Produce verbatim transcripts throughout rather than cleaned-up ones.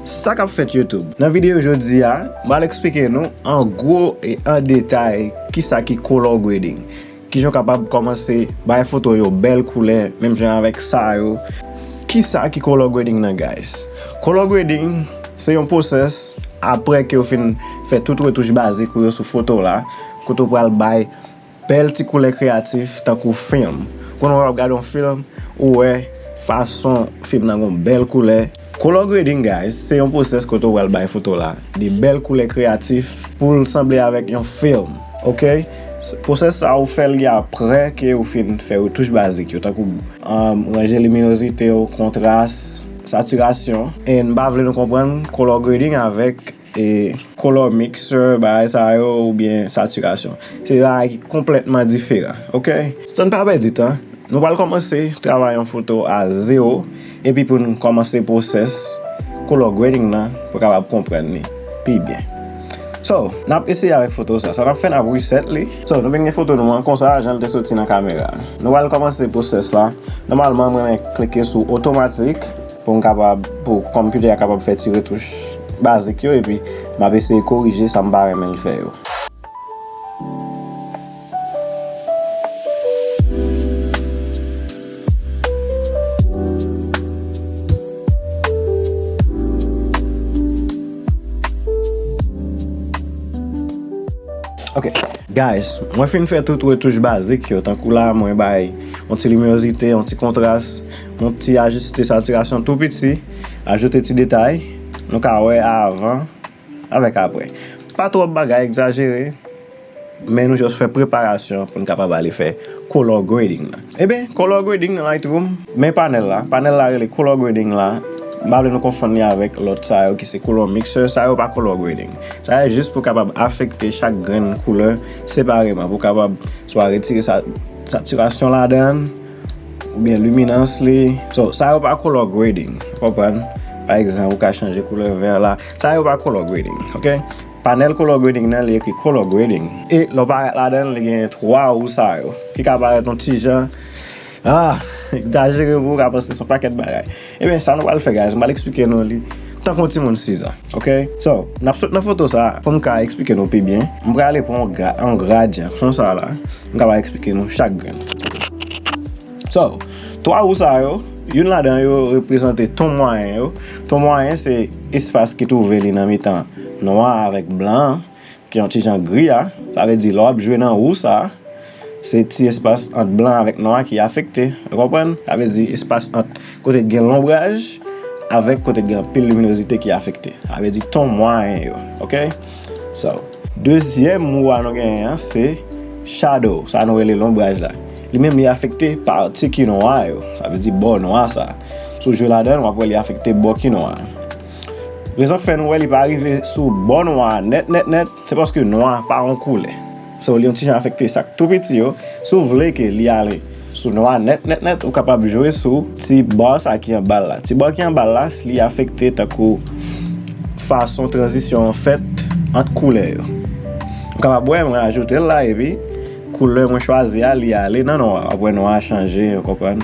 Sa k ap fèt YouTube? Nan videyo jodi a, m al eksplike nou an gwo e an detay kisa ki color grading. Kijan w kapab kòmanse bay foto yo bèl koulè, menm jan avèk sa yo. Kisa ki color grading nan, guys? Color grading se yon pwosès apre ke w fin fè tout retouch bazik ou yo sou foto la, kote w pral bay bèl ti koulè kreyatif tankou fim. Kounye w ap gade yon fim, ou wè fason fim nan gon bèl koulè. Color grading, guys, se yon pwosès kote w pral bay foto la de bèl koulè kreyatif pou l sanble avèk yon fim. Oke? Pwosès sa ou fè li apre ke ou fin fè retouch bazik yo, tankou um, ranje liminozite yo, kontras, satirasyon. E n pa vle nou konprann color grading avèk e color mixer, bagay sa yo, oubyen satirasyon. Se bagay ki konplètman diferan, oke? San n pa pèdi tan, nou pral kòmanse travay yon foto a zewo, epi pou n kòmanse pwosès color grading nan, pou w kapab konprann li pi byen. So, n ap eseye avèk foto sa. Sa n ap fè, n ap reset li. So, nou vin gen foto nou an konsa, jan l te soti nan kamera. Nou pral kòmanse pwosès la. Nòmalman, mwen renmen klike sou otomatik pou m kapab, pou konpitè a kapab fè ti retouch bazik yo, epi m ap eseye korije sa m pa renmen l fè yo. Ok, guys, mwen fin fè tout retouch bazik yo, tankou la, mwen bay yon ti liminozite, yon ti kontras, yon ti ajiste satirasyon tou piti, ajoute ti detay, nou ka wè avan avèk apre. Pa twòp bagay egzajere, men nou jis fè preparasyon pou n kapab ale fè color grading nan. Ebyen, color grading nan Lightroom, men panèl la. Panèl la rele color grading la. M pa vle nou konfonn li avèk lòt sa yo ki se color mixer. Sa yo pa color grading. Sa yo jis pou kapab afekte chak grenn koulè separeman, pou kapab swa retire sa, satirasyon ladan, oubyen liminans li. So, sa yo pa color grading, ou konprann? Pa egzanp, ou ka chanje koulè vè la. Sa yo pa color grading, oke? Panèl color grading nan, li ekri color grading. E lè w parèt ladan l, li gen twa wou sa yo, ki ka parèt yon ti jan, ah, egzajere pou ou ka panse se yon pakèt bagay. Ebyen, sa nou pral fè, guys, m pral eksplike nou li tankou yon timoun sis an, oke? So, n ap sot nan foto sa, pou m ka eksplike nou pi byen, m prale pran yon gra-, yon gradyan konsa la, m kapab eksplike nou chak grenn. So, twa wou sa yo, youn ladan yo reprezante ton mwayen yo. Ton mwayen se espas ki twouve li nan mitan nwa avèk blan an, ki yon ti jan gri a. Sa vle di, lè w ap jwe nan wou sa, se ti espas ant blan avèk nwa ki afekte. Ou konprann? Sa vle di, espas ant kote k gen lonbraj avèk kote k gen anpil liminozite ki afekte. Sa vle di ton mwayen yo. Oke? So, dezyèm wou a nou genyen an, se shadow, sa nou rele lonbraj la. Li menm, li afekte pati ki nwa yo. Sa vle di bò nwa sa. Si w jwe ladan l, w ap wè li afekte bò ki nwa a. Rezon k fè nou wè li pa rive sou bò nwa a nèt, nèt, nèt, se paske nwa pa yon koulè. So, li yon ti jan afekte sa k tou piti yo. Si w vle ke li ale sou nwa nèt, nèt, nèt, ou kapab jwe sou ti bò sa ki anba l la. Ti bò ki anba l la, li afekte tankou fason tranzisyon an fèt ant koulè yo. Ou kapab wè, mwen ajoute l la, epi koulè mwen chwazi a, li ale nan nwa. W ap wè nwa a chanje, ou konprann?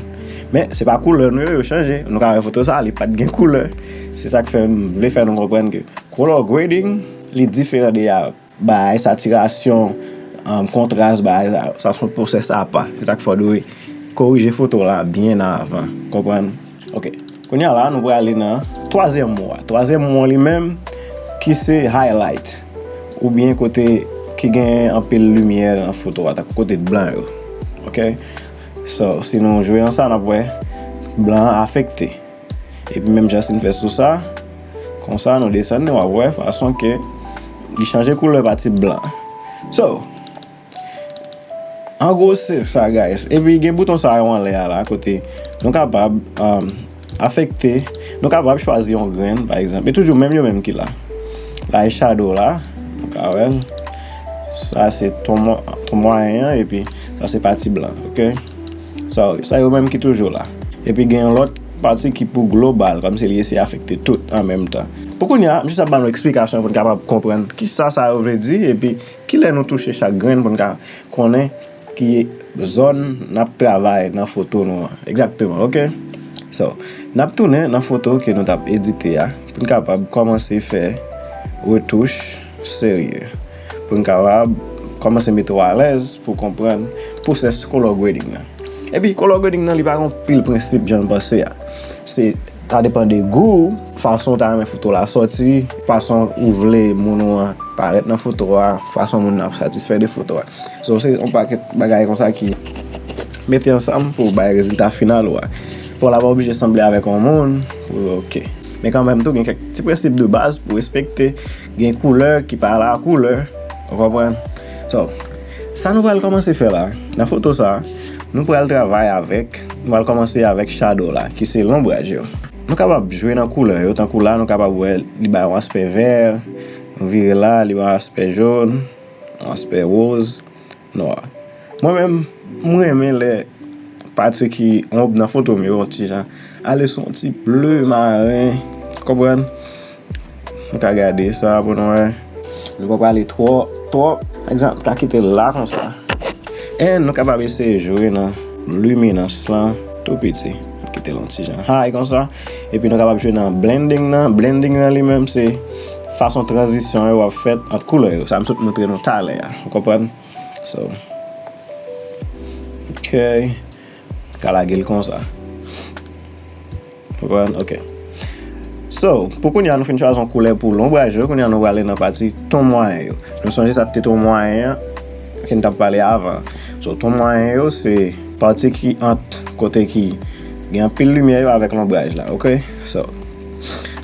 Men, se pa koulè nou yo, yo chanje. Nou ka wè foto sa, li pa t gen koulè. Se sa k fè m vle fè nou konprann ke color grading, li diferan de a bay satirasyon, um, kontras, bay sa, sa se yon pwosès apa. Se sa k fè w dwe korije foto la byen avan. Konprann? Oke. Kounye a la, nou prale nan twazyèm wou a. Twazyèm wou li menm, ki se highlight, oubyen kote ki gen anpil limyè nan foto a, tankou kote blan yo. Oke? So, si nou jwe nan sa, n ap wè blan an afekte. Epi menm jan si n fè sou sa, konsa nou desann li, w ap wè fason ke li chanje koulè pati blan. So, an gwo, se sa, guys. Epi gen bouton sa yo anlè a la, kote nou kapab, um, afekte, nou kapab chwazi yon grenn, pa egzanp. E toujou menm yo menm ki la. La e shadow la, nou ka wè l. Sa se ton mwa-, ton mwayen an, epi sa se pati blan, oke? Sa, sa yo menm ki toujou la. Epi gen yon lòt pati ki pou global, kòmsi li eseye afekte tout an menm tan. Pou kounye a, m jis ap ba nou eksplikasyon pou n kapab konprann kisa sa yo vle di, epi kilè nou touche chak grenn pou n ka konnen ki zòn n ap travay nan foto nou an. Egzakteman, oke? So, n ap tounen nan foto ke nou t ap edite a, pou n kapab kòmanse fè retouch serye. Pou n kapab kòmanse mete w alèz pou w konprann pwosès color grading nan. Epi, color grading nan, li pa gen pil prensip jan n panse a. Se, sa depann de gou w, fason w ta renmen foto w la sòti, fason ou vle moun ou an parèt nan foto a, fason moun nan ap satisfè de foto a. So, se yon pakèt bagay konsa ki mete ansanm pou bay rezilta final ou a. Paw la pa oblije sanble avèk yon moun pou l oke. Men kanmenm tou, gen kèk ti prensip de baz pou respekte. Gen koulè ki pa la koulè. Ou konprann? So, sa nou pral kòmanse fè la, nan foto sa, nou pral travay avèk, nou pral kòmanse avèk shadow la, ki se lonbraj yo. Nou kapab jwe nan koulè yo, tankou la, nou kapab wè li bay yon aspè vè, nou vire la, li bay yon aspè jòn, yon aspè woz, nwa. Mwen menm, mwen renmen lè pati ki onb nan foto m yo, yon ti jan, ale sou yon ti ble maren, konprann? Nou ka gade sa pou nou wè. Nou pa prale twò, twò, pa egzanp, ta kite l la konsa. And nou kapab eseye jwe nan liminans lan tou piti. Kite l yon ti jan high konsa. Epi nou kapab jwe nan blending nan. Blending nan li menm se fason tranzisyon yo ap fèt ant koulè yo. Sa m sot montre nou talè a. Ou konprann? So, ok. Ka lage l konsa. Konprann? Ok. So, pou kounye a nou fin chwazi yon koulè pou lonbraj yo, kounye a nou prale nan pati ton mwayen yo. Nou sonje sa te ton mwayen an ke n t ap pale avan. So, ton mwayen yo se pati ki ant kote ki gen anpil limyè yo avèk lonbraj la, ok? So,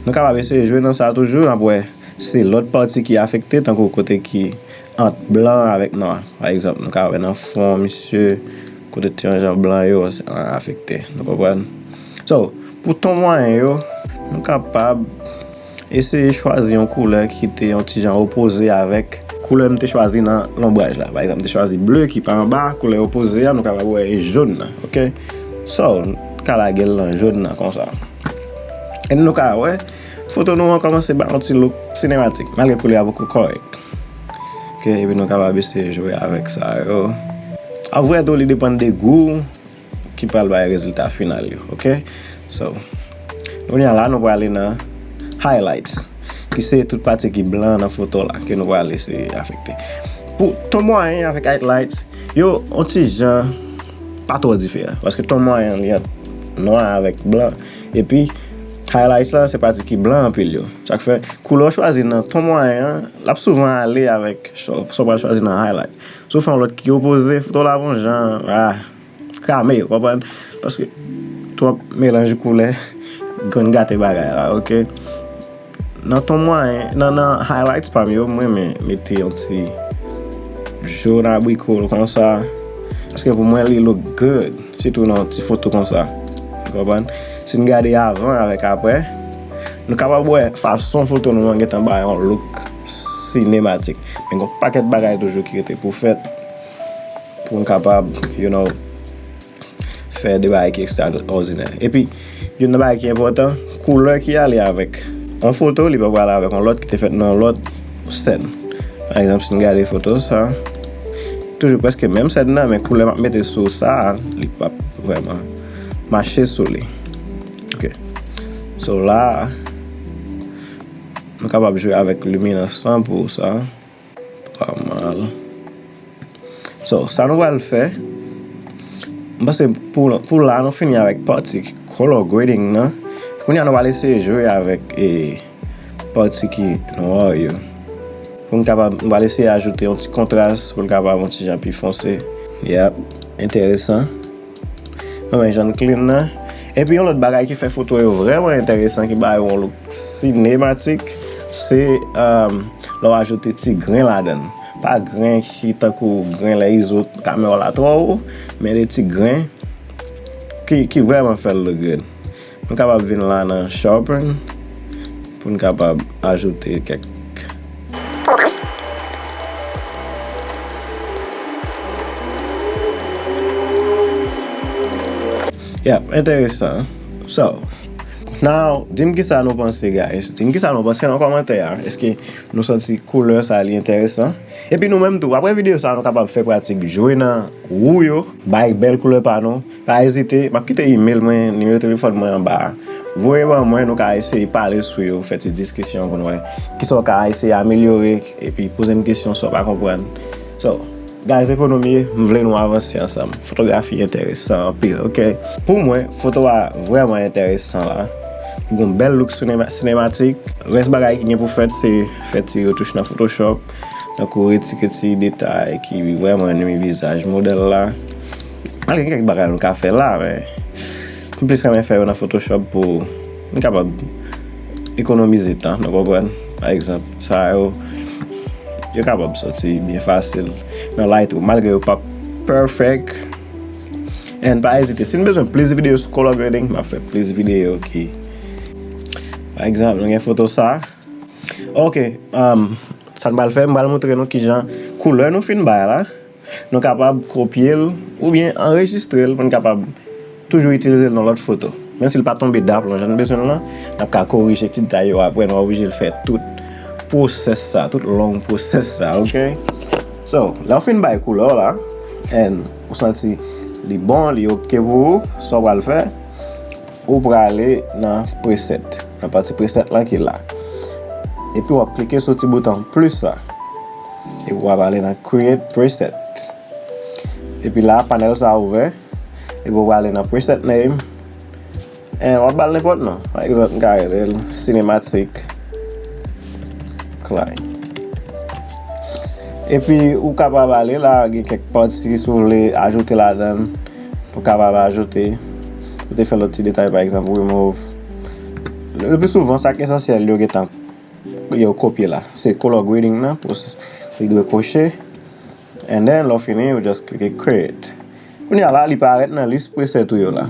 nou kapab eseye jwe nan sa toujou, n ap wè se lòt pati ki afekte, tankou kote ki ant blan avèk nwa. Pa egzanp, nou ka wè nan fwon misye, kote ti yon jan blan yo afekte. Nou konprann? So, pou ton mwayen yo, nou kapab eseye chwazi yon koulè ki te yon ti jan opoze avèk koulè m te chwazi nan lonbraj la. Pa egzanp, m te chwazi ble ki pa anba, koulè opoze a, nou kapab wè e jòn nan, ok? So, nou ka lage l nan jòn nan konsa. E nou ka wè, foto nou an kòmanse bay yon ti look sinematik, malgre koulè a poko kòrèk. Ok, epi nou kapab eseye jwe avèk sa yo. An vrè tou, li depann de gou ki pral bay rezilta final yo, ok? So, kounye a la, nou prale nan highlights, ki se tout pati ki blan nan foto la, ke nou pral eseye afekte. Pou ton mwayen avèk highlights, yo, yon ti jan pa twò diferan, paske ton mwayen li ant nwa avèk blan, epi highlights la, se pati ki blan anpil yo. Sa k fè, koulè w chwazi nan ton mwayen an, l ap souvan ale avèk sa w pral chwazi nan highlight. Si w fè yon lòt ki opoze, foto w la ap yon jan, ah, krame, w konprann? Paske twòp melanj koulè konn gate bagay la, ok? Nan ton mwayen, nan, nan highlights pa m yo, mwen renmen mete yon ti jòn abriko konsa. Paske pou mwen, li look good. Sitou nan ti foto konsa. Ou konprann? Si n gade avan avèk aprè, nou kapab wè fason foto nou an gentan bay yon look sinematik. Men gen yon pakèt bagay toujou ki rete pou fèt pou n kapab, you know, fè de bagay ki ekstraòdinè. Epi, youn nan bagay ki enpòtan, koulè ki ale avèk yon foto, li pa pral avèk yon lòt ki te fèt nan yon lòt sèn. Pa egzanp, si n gade foto sa, toujou prèske menm sèn nan, men koulè m ap mete sou sa a, li p ap vrèman mache sou li. Ok. So la, nou kapab jwe avèk liminans lan pou sa. Pa mal. So, sa nou pral fè, m panse pou, pou la, nou fini avèk pati color grading nan. Kounye a, nou pral eseye jwe avèk, e, pati ki nwa yo. Pou n kapab, nou pral eseye ajoute yon ti kontras, pou l kapab yon ti jan pi fonse. Yep, enteresan. Mwen renmen jan l clean nan. Epi yon lòt bagay ki fè foto yo vrèman enteresan, ki ba yo yon look sinematik, se, um, lè w ajoute ti gren ladan l. Pa gren ki tankou gren lè izo kamera w la twò wo, men de ti gren ki, ki vrèman fè l look good. Nou kapab vin la nan sharpen pou n kapab ajoute kèk. Yep, enteresan. So, Now, di m kisa nou panse, guys. Di m kisa nou panse nan kòmantè a. Èske nou santi koulè sa li enteresan? Epi nou menm tou, apre videyo sa, nou kapab fè pratik jwe nan wou yo, bay bèl koulè pa nou. Pa ezite, m ap kite email mwen, nimewo telefòn mwen anba a. Voye ban mwen, nou ka eseye pale sou yo, fè ti diskisyon pou nou wè kisa w ka eseye amelyore, epi poze m kesyon si w pa konprann. So, guys, se pou nou m ye, m vle nou avanse ansanm. Fotografi enteresan anpil, ok? Pou mwen, foto a vrèman enteresan la. Li gon bèl look sinema-, sinematik. Rès bagay ki gen pou fèt, se fè ti retouch nan Photoshop. Tankou retire ti detay ki vrèman nwi vizaj modèl la. Malgre gen kèk bagay nou ka fè la, men m plis renmen fè yo nan Photoshop pou nou kapab ekonomize tan, nou konprann? Pa egzanp, sa yo, yo kapab sòti byen fasil nan Lightroom, malgre yo p ap perfect. And pa ezite, si n bezwen plis videyo sou color grading, m ap fè plis videyo ki, pa egzanp, nou gen foto sa. Ok, um, sa n pral fè, m pral montre nou kijan koulè nou fin bay la, nou kapab kopye l oubyen anrejistre l pou n kapab toujou itilize l nan lòt foto. Menm si l pa tonbe daplon jan n bezwen l lan, n ap ka korije ti detay yo apre, nou pa oblije l fè tout pwosès sa, tout long pwosès sa, ok? So, lè w fin bay koulè w la, and ou santi li bon, li ok pou ou, sa w pral fè, ou prale nan preset, nan pati preset lan ki la. Epi w ap klike sou ti bouton plis la. Epi w ap ale nan create preset. Epi la, panèl sa a ouvè. Epi w prale nan preset name. And w ap ba l nenpòt non. Pa egzanp, m ka rele l Cinematic Clay. Epi ou kapab ale la, gen kèk pati si w vle ajoute ladan l. Ou kapab ajoute, ou te fè lòt ti detay, pa egzanp, remove. Le, le pli souvan, sa k esansyèl, yo gentan, yo kopye la. Se color grading nan, pou se, li dwe koche. And then, lè w fini, ou just klike create. Kounye a la, li parèt nan lis preset ou yo la.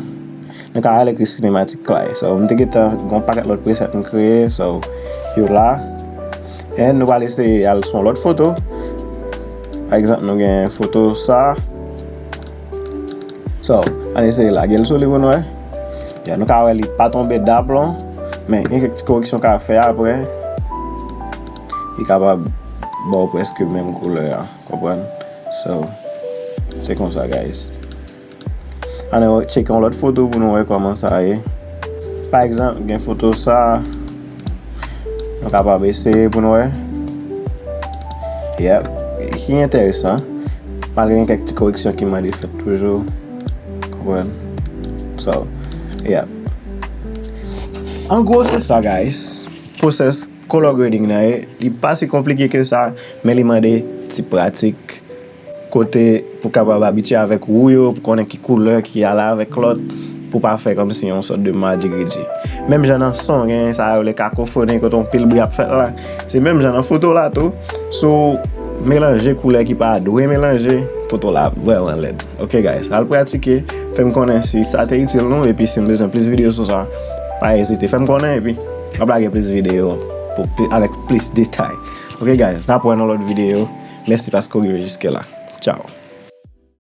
Nou ka al ekri Cinematic Clay. So, m te gentan gon pakèt lòt preset m kreye, so, yo la. And nou pral eseye al sou yon lòt foto. Pa egzanp, nou gen foto sa. So, ann eseye lage l sou li pou nou wè. Ya, nou ka wè li pa tonbe daplon, men gen kèk ti koreksyon ka fè apre. Li kapab ba w prèske menm koulè a, konprann? So, se konsa, guys. Ann tcheke yon lòt foto pou nou wè kòman sa ye. Pa egzanp, gen foto sa, nou kapab eseye pou nou wè. Yep, ki enteresan. Malgre gen kèk ti koreksyon ki mande fèt toujou. Konprann? So, yep. An gwo, se sa, guys. Pwosès color grading nan ye. Li pa si konplike ke sa, men li mande ti pratik. Kote pou kapab abitye avèk wou yo, pou konnen ki koulè ki ale avèk lòt, pou pa fè kòmsi yon sòt de madigidi. Menm jan nan son, gen sa yo rele kakofoni, kote yon pil bri ap fèt la. Se menm jan nan foto la tou. Si w melanje koulè ki pa dwe melanje, foto la ap vrèman lèd. Ok, guys, al pratike, fè m konnen si sa te itil nou, epi si n bezwen plis videyo sou sa, pa ezite, fè m konnen, epi m ap lage plis videyo pou pli-, avèk plis detay. Ok, guys, n ap wè nan lòt videyo. Mèsi paske w rive jiske la. Tchao.